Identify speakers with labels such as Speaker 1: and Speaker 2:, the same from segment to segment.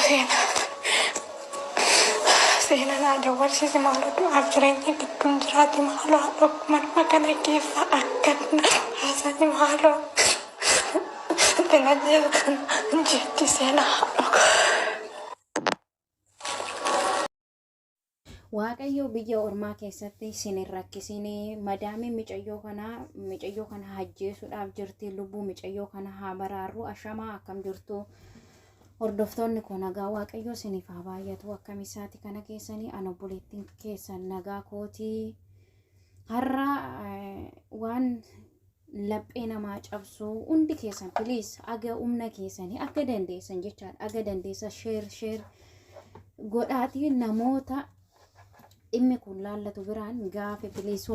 Speaker 1: Seenaa seenaa naa dawwalsiisi maaloo, du'aaf jireenya gidduun jiraate maaloo, haadha manuma kana keessa akka haasani maaloo itti na jetti seenaa haadha.
Speaker 2: Waaqayyo biyya ormaa keessatti isin hin rakkisin. Madaamiin micayyoo kanaa micayyoo kana ajjeesuudhaaf jirti. Lubbuu micayyoo kana haa baraarru. Ashamaa, akkam jirtu hordoftoonni koo? Nagaa Waaqayyo isiniif haa baay'atu. Akkam isaati kana keessanii? Ana obboleettiin keessan nagaa kootii. Har'a waan laphee namaa cabsu, hundi keessan please aga humna keessanii akka dandeessan jechaadha. Aga dandeessa share share godhaatii namoota dhimmi kun laallatu biraan gaafe please.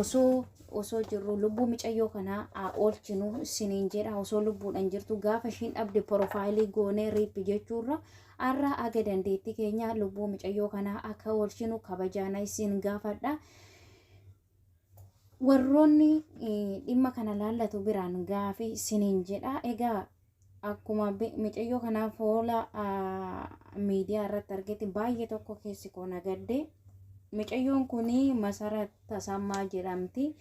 Speaker 2: Osoo jirru lubbuu micayyoo kanaa haa oolchinu isiniin jedha. Osoo lubbuudhaan jirtu gaafa ishiin dhabde profile goonee RIP jechuurra, har'a aga dandeettii keenya lubbuu micayyoo kanaa akka oolchinu kabajaana isin gaafadha. Warroonni dhimma kana laallatu biraan gaafi isiniin jedha. Egaa akkuma micayyoo kanaa fuula miidiyaa irratti argite baay'ee tokko keessi koo nagadde. Micayyoon kun Masarat Tasammaa jedhamti.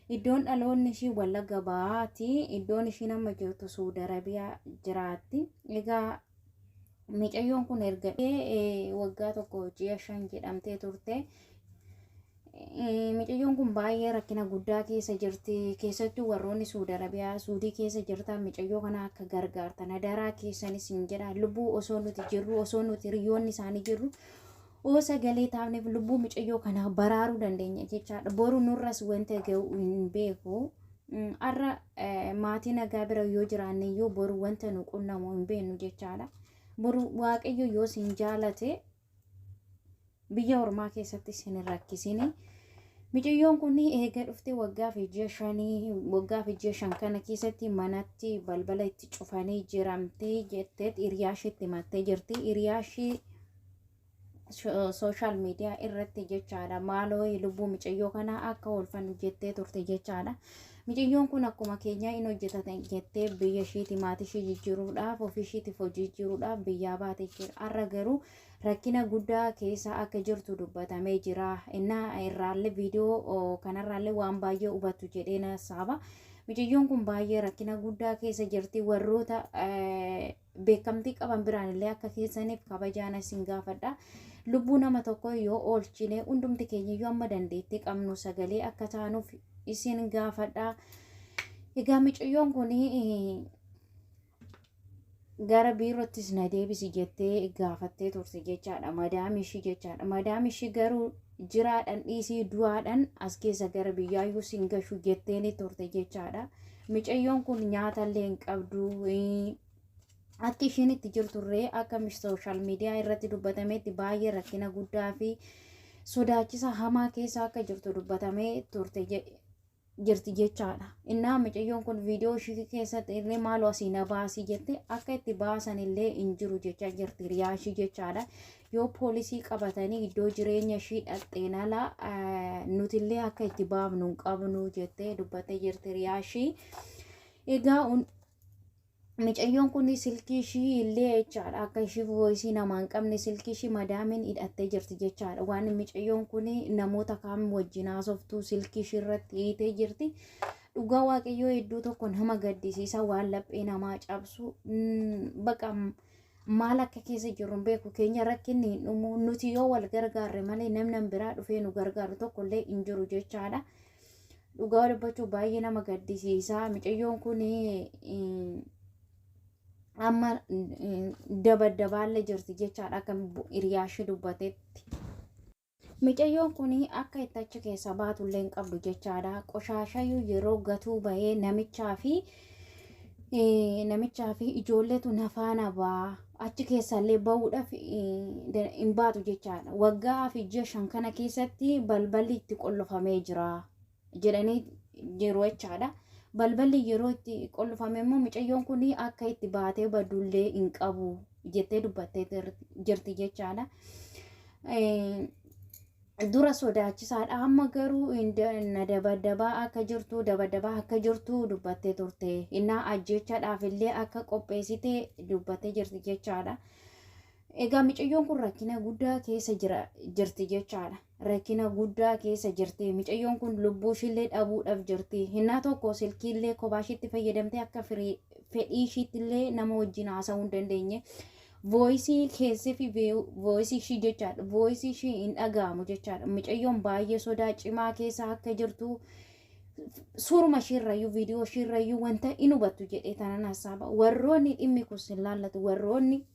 Speaker 2: Iddoon dhaloonni ishii Wallagga Bahaati. Iddoon ishiin amma jirtu Suudi Arabiyaa jiraatti. Egaa micayyoon kun erga waggaa 1 ji'a 5 jedhamtee turte. Micayyoon kun baay'ee rakkina guddaa keessa jirti. Keessattuu warroonni Suudi Arabiyaa, Suudii keessa jirtan, micayyoo kana akka gargaartan adaraa keessanis hin jedha. Lubbuu osoo nuti jirru, osoo nuti hiriyoonni isaanii jirru, oo sagalee taafneef lubbuu micayyoo kanaa baraaruu dandeenya jechaadha. Boru nurras wanta ga'u hin beeku. Har'a maatii nagaa bira yoo jiraanne iyyuu boru wanta nu qunnamu hin beeknu jechaadha. Boru Waaqayyo yoo sin jaalate biyya ormaa keessatti isin hin rakkisini. Micayyoon kun eega dhufte waggaa fi ji'a 5. Waggaa fi ji'a 5 kana keessatti manatti balbala itti cufanii jiramtee jettee hiriyaa isheetti himattee jirti. Hiriyaa ishee social media irratti jechaadha. Maaloo lubbuu micayyoo kanaa akka oolfannu jettee turte jechaadha. Micayyoon kun akkuma keenyaa hin hojjetatan jettee biyya isheeti maatii ishee jijjiiruudhaaf, ofii isheetiif hojii jijjiiruudhaaf biyyaa baate jira. Har'a garuu rakkina guddaa keessa akka jirtu dubbatamee jira. Innaa irraallee viidiyoo kanarraallee waan baay'ee hubattu jedhee nasaaba. Micayyoon kun baay'ee rakkina guddaa keessa jirti. Warroota beekamtii qaban biraan illee akka keessaniif kabajaan isin gaafadha. Lubbuu nama tokko yoo oolchine, hundumti keenya iyyuu amma dandeettii qabnu sagalee akka taanuuf isin gaafadha. Egaa micayyoon kun gara biirottis na deebisi jettee gaafattee turte jechaadha. Madaami ishii jechaadha. Madaami ishii garuu jiraadhan dhiisii, du'aadhan as keessa gara biyyaayyuu sin gashu jetteeni turte jechaadha. Micayyoon kun nyaatallee hin qabdu. Akka isheen itti jirturree akka social media irratti dubbatametti baay'ee rakkina guddaa fi sodaachisa hamaa keessa akka jirtu dubbatamee turte jirti jechaadha. Innaa micayyoon kun viidiyoo ishii keessatti illee maaloo asii na baasii jette, akka itti baasan illee hin jiru jechaa jirti hiriyaa ishii jechaadha. Yoo poolisii qabatanii iddoo jireenya ishii dhaqxeen ala nutillee akka itti baafnu hin qabnu jettee dubbattee jirti hiriyaa ishii. Egaa micayyoon kun silkii ishii illee jechaadha, akka ishii voice namaa hin qabne silkii ishii madaamiin hidhattee jirti jechaadha. Waan micayyoon kun namoota kaan wajjin haasoftu silkii ishii irratti hiitee jirti. Dhugaa Waaqayyoo hedduu tokko nama gaddisiisa, waan laphee namaa cabsu. Baqa maal akka keessa jirru hin beeku. Keenya rakkinni hin dhumu. Nuti yoo wal gargaarre malee namni biraa dhufee nu gargaaru tokkollee hin jiru jechaadha. Dhugaa dubbachuu baay'ee nama gaddisiisa. Micayyoon kun amma dabaddabaallee jirti jechaadha akka hiriyaa ishee dubbatetti. Micayyoon kun akka itti achi keessa baatullee hin qabdu jechaadha. Qoshaashayyuu yeroo gatuu bahee namichaa fi ijoolleetu nafaana baa, achi keessallee bahuudhaaf hin baatu jechaadha. Waggaa fi ji'a 5 kana keessatti balballi itti qollofamee jira jedhanii jiru jechaadha. Balballi yeroo itti qollofame immoo micayyoon kun akka itti baatee badullee hin qabu jettee dubbattee jirti jechaadha. Dura sodaachisaadha, amma garuu na dabadabaa akka jirtu, dabadabaa akka jirtu dubbattee turte. Innaa ajjechaadhaaf illee akka qopheessite dubbattee jirti jechaadha. Egaa micayyoon kun rakkina guddaa keessa jira jirti jechaadha. Rakkina guddaa keessa jirti. Micayyoon kun lubbuu ishiillee dhabuudhaaf jirti. Hinnaa tokko silkiillee kophaa ishiitti fayyadamtee akka fedhii ishiittillee nama wajjin haasa'uu hin dandeenye. Voice keessi fi voice ishii jechaadha. Voice ishii hin dhaga'amu jechaadha. Micayyoon baay'ee sodaa cimaa keessa akka jirtu suuruma ishiirrayyuu, viidiyoo ishiirrayyuu wanta in hubattu jedhee tanan hasaaba. Warroonni dhimmi kun sin laallatu, warroonni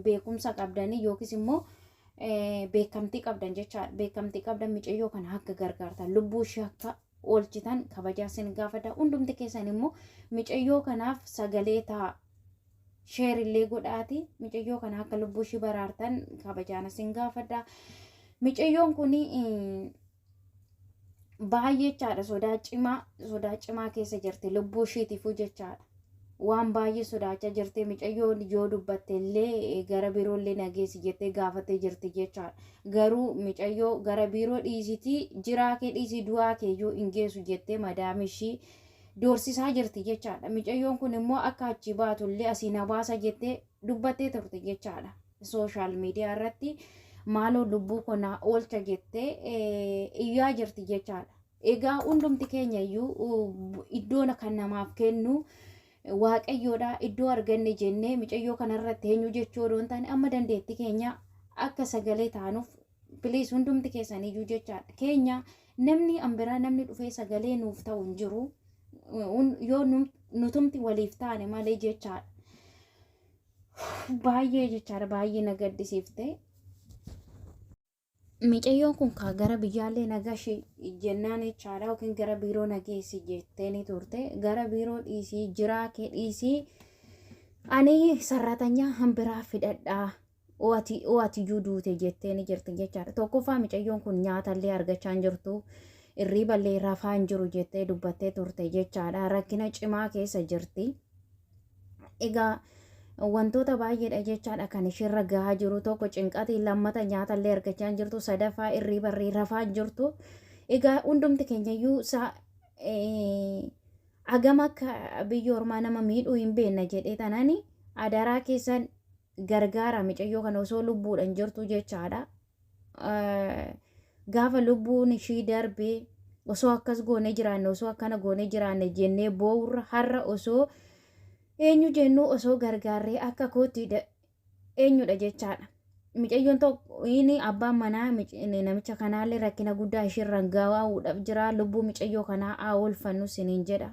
Speaker 2: beekumsa qabdanii yookiis immoo beekamtii qabdan jechaadha. Beekamtii qabdan, micayyoo kana akka gargaartan, lubbuu ishee akka oolchitan kabajaa sin gaafadha. Hundumti keessan immoo micayyoo kanaaf sagalee ta'a. Share illee godhaati micayyoo kana akka lubbuu ishee baraartan kabajaan sin gaafadha. Micayyoon kun baay'ee jechaadha, sodaa cimaa, sodaa cimaa keessa jirti lubbuu isheetiifuu jechaadha. Waan baay'ee sodaachaa jirti micayyoon. Yoo dubbatte illee gara biiroollee nageessi jettee gaafattee jirti jechaadha. Garuu micayyoo gara biiroo dhiisitii, jiraa kee dhiisii, du'aa kee iyyuu hin geessu jettee madaam ishii doorsisaa jirti jechaadha. Micayyoon kun immoo akka achi baatullee asii na baasa jettee dubbattee turte jechaadha. Social media irratti maaloo lubbuu konaa oolcha jettee iyyaa jirti jechaadha. Egaa hundumti keenya iyyuu iddoon kan namaaf kennu Waaqayyoodha. Iddoo arganne jennee micayyoo kanarratti eenyu jechuu odoo hin taane, amma dandeetti keenya akka sagalee taanuuf please hundumti keessan iyyuu jechaadha. Keenya namni ambiraa namni dhufee sagalee nuuf ta'u hin jiru. Yoo nutumti waliif taane malee jechaadha. Baay'ee jechaadha, baay'ee na gaddisiifte. Micayyoon kun kaa gara biyyaallee nagashi jennaan jechaadha, yookiin gara biiroo nageessi jettee ni turte. Gara biiroo dhiisii, jiraa kee dhiisii, ani sarratanyaa hambiraa fidhadhaa oatiyyuu duute jettee ni jirti jechaadha. Tokkoffaa micayyoon kun nyaatallee argachaa hin jirtu, irriiballee rafaa hin jiru jettee dubbattee turte jechaadha. Rakkina cimaa keessa jirti. Egaa wantoota baay'eedha jechaadha kan isheerra gahaa jiru. Tokko cinqatii, lammata nyaatallee argachaa hin jirtu, sadaffaa irriibarree rafaa hin jirtu. Egaa hundumti keenya iyyuu isaa hagam akka biyya ormaa nama miidhuu hin beekna jedhee tanani adaraa keessan gargaara micayyoo kana osoo lubbuudhaan jirtu jechaadha. Gaafa lubbuun ishii darbee osoo akkas goonee jiraanne, osoo akkana goonee jiraanne jennee boo'urra, har'a osoo eenyu jennu osoo gargaarree akka kootti eenyudha jechaadha. Micayyoon tokko inni abbaan manaa namicha kanaallee rakkina guddaa ishiirraan gahaa'uudhaaf jira. Lubbuu micayyoo kanaa haa oolfannu siniin jedha.